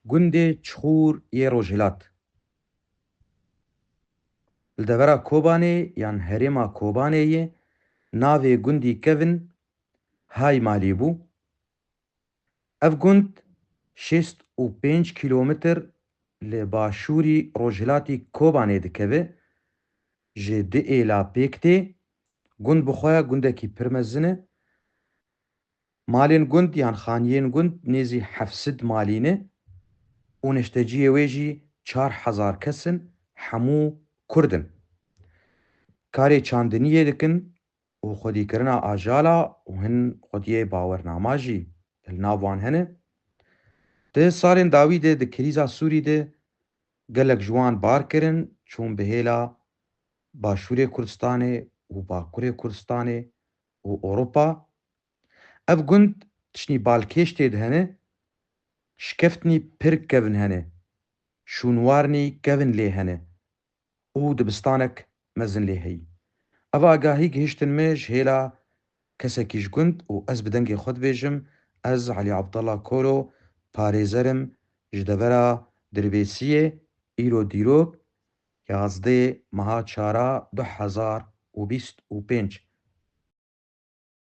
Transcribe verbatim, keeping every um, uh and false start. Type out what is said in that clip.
Gundê Çixûr yê Rojhilat. Li devera Kobanê yan herêma Kobanê yê navê gundî kevin Haymalî bû. Ev gund şêst û pênc kîlometr li başûrî rojhilatî Kobanê dikeve. Ji du êla pêk tê. Gund bi xwe ya gundekî pir mezin e. Malên gund yan xaniyên gund nêzî heft sed malî ne û neşteciyê wê jî çar hezar kes in, hemû Kurd in. Karê çandiniyê dikin û xwedîkirina ajala û hin xwediyê bawernama jî li nav wan hene. Di salên dawî de di krîza Sûrî de gelek ji wan bar kirin, çûn bi hêla Başûrê Kurdistanê û Bakurê Kurdistanê û Ewropa. Ev gund tiştî balkêş tê de hene, şikeftinî pir kevin hene, şûnwarnî kevin lê hene û dibistanek mezin lê heyî. Ev agahî gihiştin me ji hêla kesekî ji gund û ez bi dengê xwe dibêjim, ez Elî Abdullah Koro, parêzer im ji devera Dirbêsiyê, îro dîrok, yazdeh meha çara du hezar û bîst û pênc.